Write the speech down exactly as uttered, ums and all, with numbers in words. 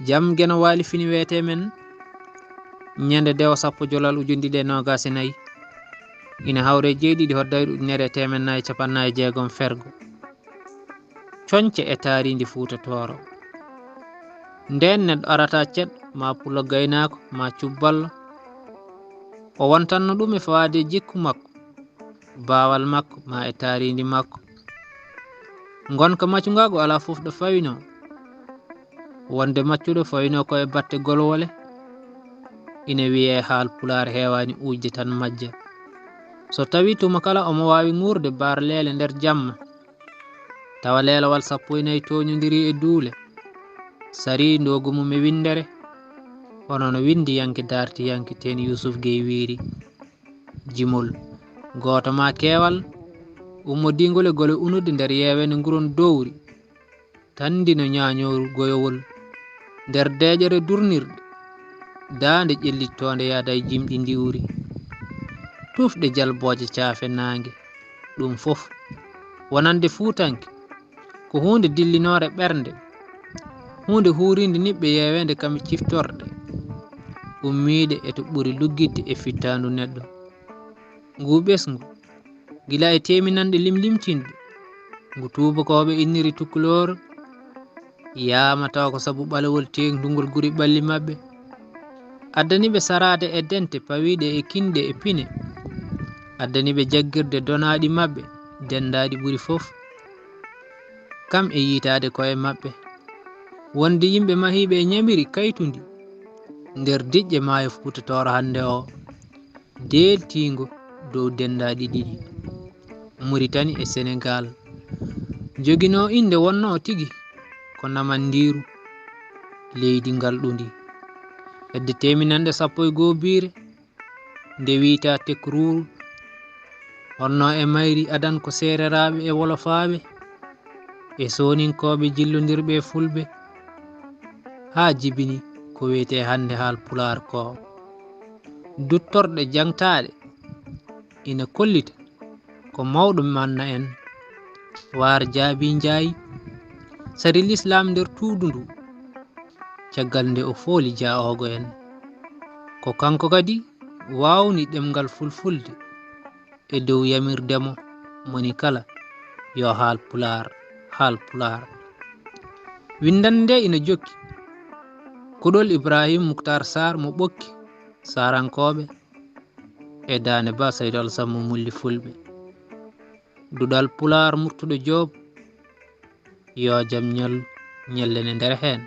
Jam geno waali fini weete men, ñande dewo sappo jolal ujundiɗe nogas e nayi, ina hawre jeeɗiɗi hoddayru ujunere e teemen nayi capannayi jeegom fergo. Coñce e taarindi Fuuta Tooro. Nden neɗɗo arata ceɗɗo, ma pulo gaynaako, ma cubballo, o wontanno ɗum e fawaade jikku makko, baawal makko, ma e taarindi makko. Ngonka maccungaagu alaa fof ɗo fawino. Wonde maccuɗo fawino ko e batte golwole, ina wiyee haal pulaar heewaani uujde tan majja. So tawi tuma kala omo waawi ŋuurde baarleele nder jamma, tawa leelawal sappo e nayi tooñondiri e duule, sarii ndoogu mum e winndere, hono no winndiyanke daartiyanke Teen Yuusuf Gey wiiri. Jimol gooto ma keewal, ummodiingol e gole unudde nder yeewende nguron dowri, tanndi no ñaañooru goyowol, nder deeƴere durnirɗe, daande ƴellittoonde yaada e jimɗi ndiwri. Tufɗe jalbooje caafe naange, ɗum fof wonande Fuutanke, ko huunde dillinoore ɓernde, huunde huuriinde niɓɓe yeeweende kam e ciftorɗe, ummiiɗe e to ɓuri luggitde e fittaandu neɗɗo. Ngu ɓesngu, gila e teeminanɗe limlimtinɗe, ngu tuubakooɓe inniri Tukuloor, yaama tawa ko sabu ɓalewol teeŋtungol guri ɓalli maɓɓe. Addani ɓe saraade e dente pawiiɗe e kinɗe e pine. Addani ɓe jaggirde donaaɗi maɓɓe, denndaaɗi ɓuri fof. Kam e yiitaade koye maɓɓe. Wonde yimɓe mahiiɓe e ñamiri kaytundi nder diƴƴe maayo Fuuta Tooro hannde o, deeltiingo dow denndaaɗi ɗiɗi, Muritani e Senegaal. Joginoo innde wonnoo tigi ko Namandiiru, leydi ngalɗundi. Hedde teeminanɗe sappo e goo biire, nde wiyta Tekruuru, wonnoo e mayri adan ko Seereraaɓe e Wolofaaɓe e Sooninkooɓe jillondirɓe e Fulɓe, haa jibini ko wiyetee hannde haal pulaar ko. Duttorɗe jaŋtaaɗe ina kollita ko mawɗo manna en, Waar Jaabi Njaay, sari lislaam nder tuudu ndu, caggal nde o fooli jaa'oogo en. Ko kanko kadi waawni ɗemngal fulfulde e dow yamirde mo moni kala yo haal pulaar, haal pulaar. Winndannde nde ina jokki. Kuɗol Ibrahim Muktar Sarr mo Ɓokki, Saarankooɓe, e Daande Ba Saydu Alsan mo Mulli Fulɓe. Duɗal Pulaar Murtuɗo Joob, yo jam ñal ñallen e nder heen.